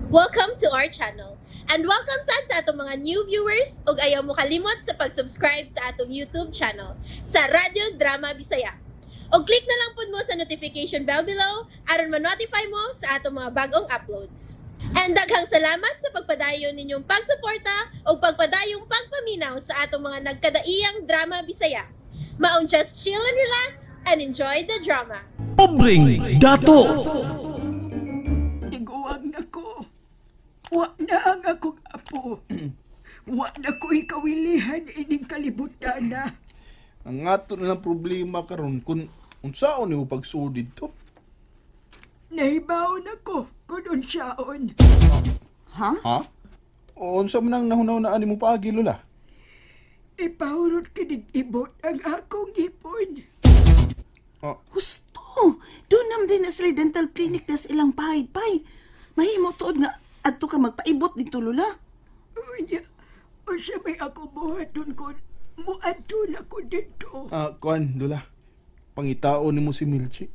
Welcome to our channel. And welcome sad sa atong mga new viewers ug ayaw mo kalimot sa pag-subscribe sa atong YouTube channel sa Radyo Drama Bisaya. Og click na lang pud mo sa notification bell below aron ma-notify mo sa atong mga bagong uploads. And daghang salamat sa pagpadayon ninyong pagsuporta ug pagpadayong pagpaminaw sa atong mga nagkadaiyang drama Bisaya. Maong just chill and relax and enjoy the drama. Pobreng Dato. Tiguang na ko. Wa na ang akong apo. Wa na ko ikawilihan ining kalibutan na. Ang ato na lang problema karon kung unsaon nimo pagsuod didto. Nahibaon ako kung unsaon. Ha? O unsa man ang nahunaw-naan nimo paagi, Lola? Ipahurot kinig ibot ang akong ipon. Husto! Doon nam din na sila dental clinic das ilang pay-pay. Mahimo tuod nga adto ka magpaibot dito, Lola. Unya, unsa may ako buhaton kon muadto na ko dito. Ah, kuan, Lola. Pangitaon nimo si Milchi.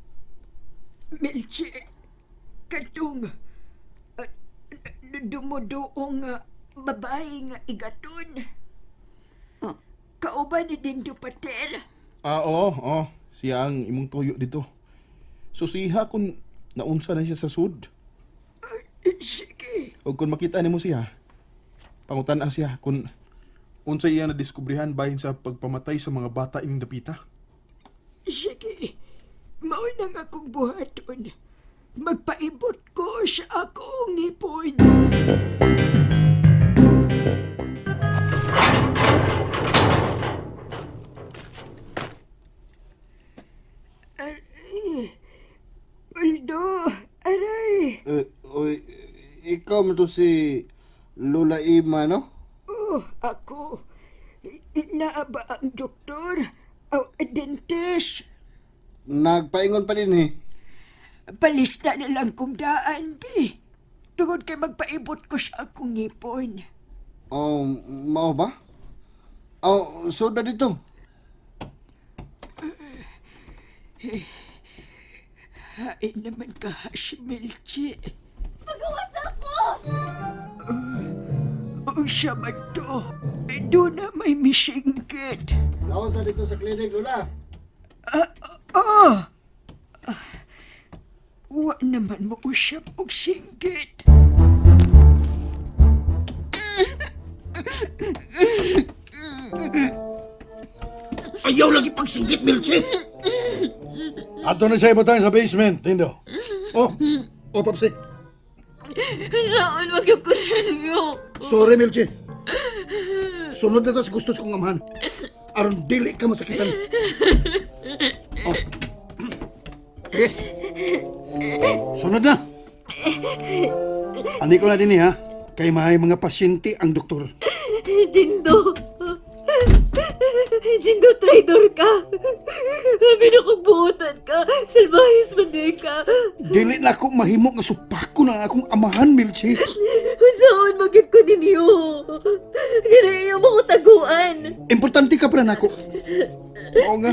Milchi, katong dumuduong nga babae nga igaton. Ah. Kauban ni Dindo Pater. Ah, oo, oo. Siya ang imong tuyo dito. Susiha kung naunsa na siya sa sud. Sige. O kung makita nimo siya, pangutan-a siya kung unsa iya nadiskubrihan bahin sa pagpamatay sa mga bata ining dapita. Sige, mao nang akong buhaton. Magpaibot ko sa akong ngipon. Aray, Aldo, aray. Eh, oy, ikaw mo to si Lola Ima, no? Oh, ako. Naa ba ang doktor? O dentist? Nagpaingon pa din eh. Palista na lang kong daan, bi. Tungod kay magpaibot ko sa akong ngipon. Oh, mao ba? Oh, soda dito. Hain naman ka, si Melchi. Pagawas ako! Oh, siya man to. Doon na may misingkit. Lawas na dito sa clinic, Lola. Ah, ah! Ah, wa naman mo usap og singgit. Ayaw lagi pagsinggit, Milchi! Ato na siya ibutang sa basement, Dindo. Oh, oh, Papsi. Saan magkakunan? Sorry, Milchi. Sunod na to sa gusto sa kong amahan. Aron dili ka masakitan. Oh. Sige. Sunod na. Ani ko na din eh, ha. Kay may mga pasyente ang doktor. Dindo. Dindo, traidor ka. Binukog-buutan ka. Salbahis man din ka. Dili na ako mahimo nga supako na akong amahan, Milchi. Saan magit ko ninyo? Gana iyo mo ko taguan. Importante ka pa nako. Oo nga.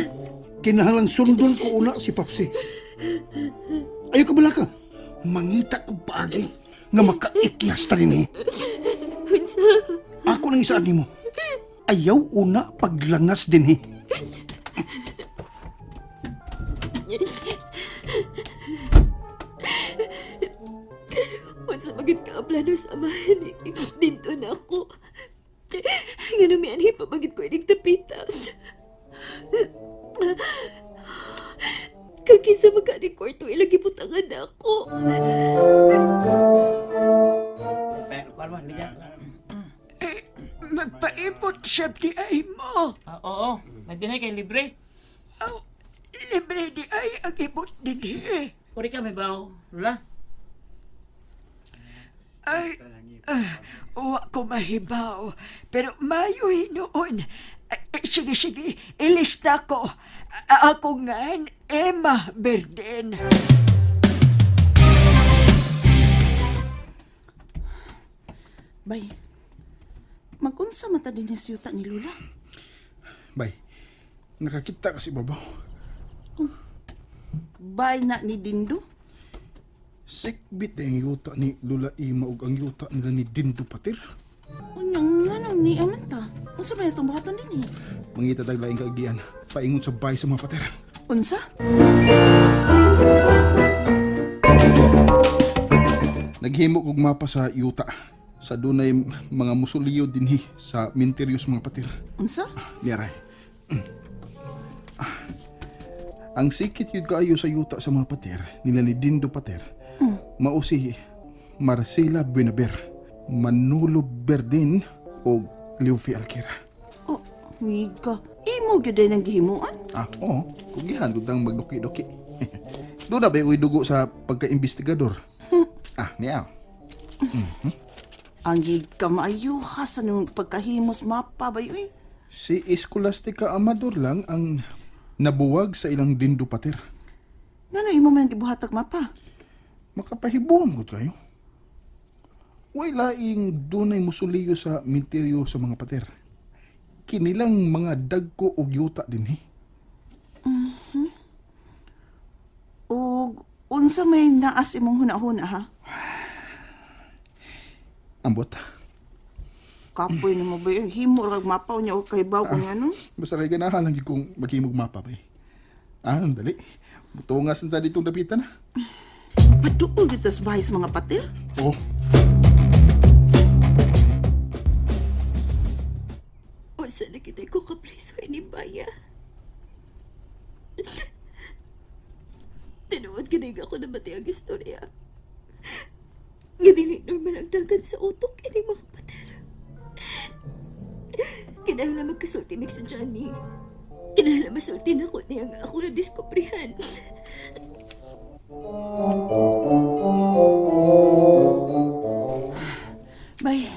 Kinahanglan sundon ko una si Papsi. Ayaw ka bala ka. Mangita kong paagi nga makaikyas ta rin eh. Unsa? Ako nang isaan nimo. Ayaw una paglangas din eh. Unsa magit ka ang plano sa amahan ni Dindo na ako. Nga namianhi pa magit ko inig tapita. Kagkisa magkani kwarto ilang gibutangan na ako. Eh, magpaibot siya di ay mo. Ah, oo, nagdinay kay libre. Aw, libre di ay ang ibot din eh. Uri ka may baw, Lola. Ay, ah, wa ko mahibaw. Pero mayo hinuon. Ay, eh, sige, sige, ilista ko. Ako nga, Emma Berden. Bay, magunsa mata din niya siyuta ni Lola. Bay, nakakita kasi babaw. Bay na ni Dindo. Sikbit ang yuta ni Lula Ima ug ang yuta nila ni Dindo Patir. Unyang nga nang ni Amanta. Unsa ba itong buhaton din eh? Mangita tag laing kaagian, paingon sa bahay sa mga pater. Unsa? Naghimo kog mapa sa yuta. Sa dunay mga musuliyo dinhi sa minteryos mga patir. Unsa? Niaray. Ang sikit yun kaayo sa yuta sa mga pater, nila ni Dindo Pater, mao si Marcela Buenaber, Manolo Berdin o Leofi Alquera. Oh, miga. Imo gyud ay nang gihimuan? Ah, oo. Kugihan ko tang magduki-duki. Doon na ba yung dugo sa pagka-investigador? Ah, niya. Ang giga maayuha sa nung pagkahimos mapa ba uy? Si Escolastica Amador lang ang nabuwag sa ilang Dindo Pater. Ngano imo man gibuhatag mapa? Makapahibuom gud kayo. Way laing dunay musuliyo sa minteryo sa mga pater. Kinilang mga dagko og yuta dinhi. Og unsa may naas imong hunahuna ha? Ambot. Kapoy nimo ba yun? Himo ra kag mapa unya og kahibaw kung ano? Basta kay ganahan lang gyud kong maghimog mapa ba eh. Ah, ang dali. Mutungas na ta ditong dapitan ah. Paduol gyud tas bahay sa mga patir. Oh, Unsa na kita ko kapriso ini baya. Tinuod kinig ako na ang istorya. Nga dili normal ang dagan sa utok ini mga patera. Kinahanglan magkasulti mig sa Johnny. Kinahanglan masulti na ko niya nga ako na diskubrihan. Bay.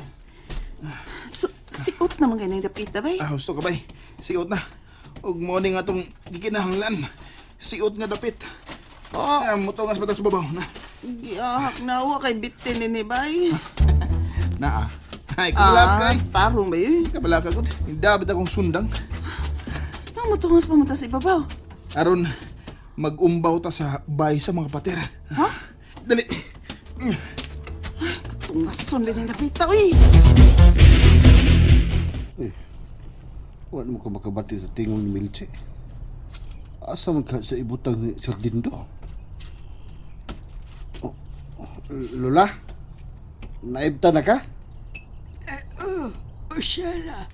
So, siot naman kay ning dapita bay. ah, gusto ka bay. Siot na. Ug mo ni nga tong gikinahanglan. Siot nga dapit. Oh, ah, mutungas pa ta sa babaw na. Giahak na wa kay bitin ni bay. Naa. Ay, kulab kay. Tarong ba yun? Kabala ka gud. Dapat akong sundang. Nang mutungas pa man ta sa ibabaw. Aron magumbaw ta sa bay sa mga pater. Ha? Dali. Katungason din ang dapita uy. Eh, wala mo ka makabati sa tingong ni Milche. Asa man ka sa ibutang ni Sir Dindo? Oh, oh, Lola? Naibta na ka? Oh, Usyara.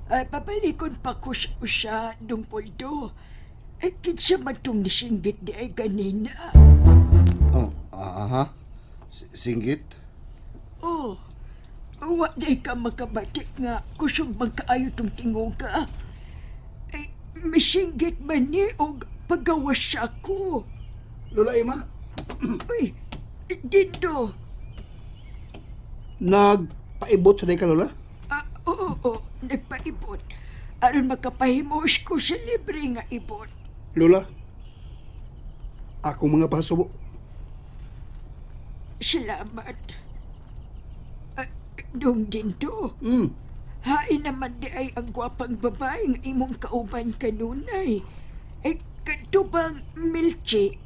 Ay, pabalikon pa ko sa usya, dong Poldo. Ay, kinsa man tong nisinggit di ay ganina. Oh, aha. Singgit? Oh, wa di ka makabati nga kusog magkaayo tong tingog ka. Ay, misinggit man ni og pagawas ako. Lola Emma, Uy, Dindo. nagpaibot sa day ka, Lola? Ah, oo, oo, nagpaibot. Aron makapahimos ko sa libre nga ibot. Lola, akong mga pasubo. Salamat. Ah, dong Dindo. Hain naman di ay ang gwapang babae nga imong kauban kanunay. Ay, kadto bang Milchi?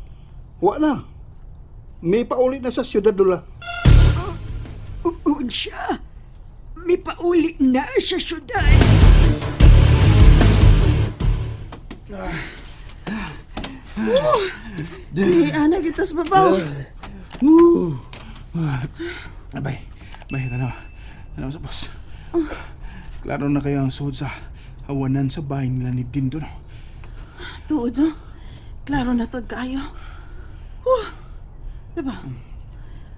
Wa na. May pauli na sa siyudad, Lola. Uun siya. May pauli na sa syudad. Di ana kita sa babaw. Woo. Abay, bay, tanaw. Tanaw sa boss. Klaro na kayo ang suod sa hawanan sa bahay nila ni Dindo. No? Tuod no. Klaro na tuod kaayo. Huh. Diba?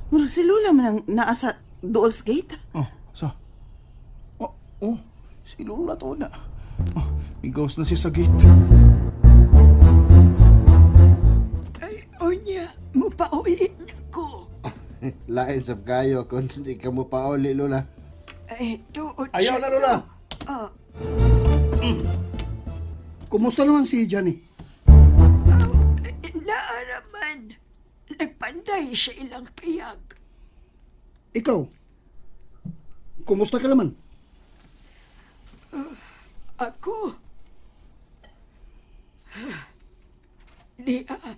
Murag si Lula man ang naa sa Dool's Gate. Oh, sa? Oh, oh, si Lola to na. Oh, may ghost na siya sa gate. Ay, unya, mupauli na ko. Lain sab kayo kung hindi ka mo pauli, Lola. Ay, tuod Ayaw siya na, Lola. Ah, Kumusta naman si Johnny? naaraman. Nagpanday sa ilang piyag. Ikaw, kumusta ka naman? Ako? Di ah.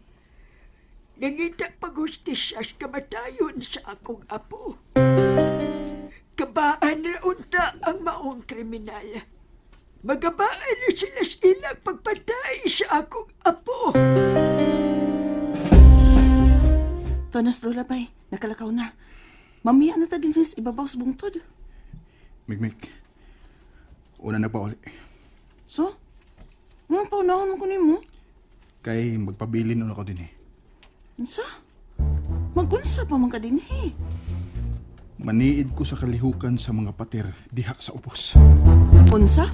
Nangita paghustisya sa kamatayon sa akong apo. Kabaan ra unta ang maong kriminal. Magabaan na sila sa ilang pagpatay sa akong apo. Tonas Lola bay, nakalakaw na. Mamiya na ta din sa ibabaw sa bungtod. Mikmik, una na pa uli. So, mga paunahon mo kunin mo? Kay magpabilin una ko din eh. Unsa? Magunsa pa man ka din eh. Maniid ko sa kalihukan sa mga pater diha sa ubos. Unsa?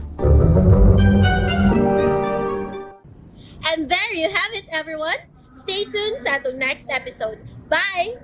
And there you have it, everyone. Stay tuned sa atong next episode. Bye!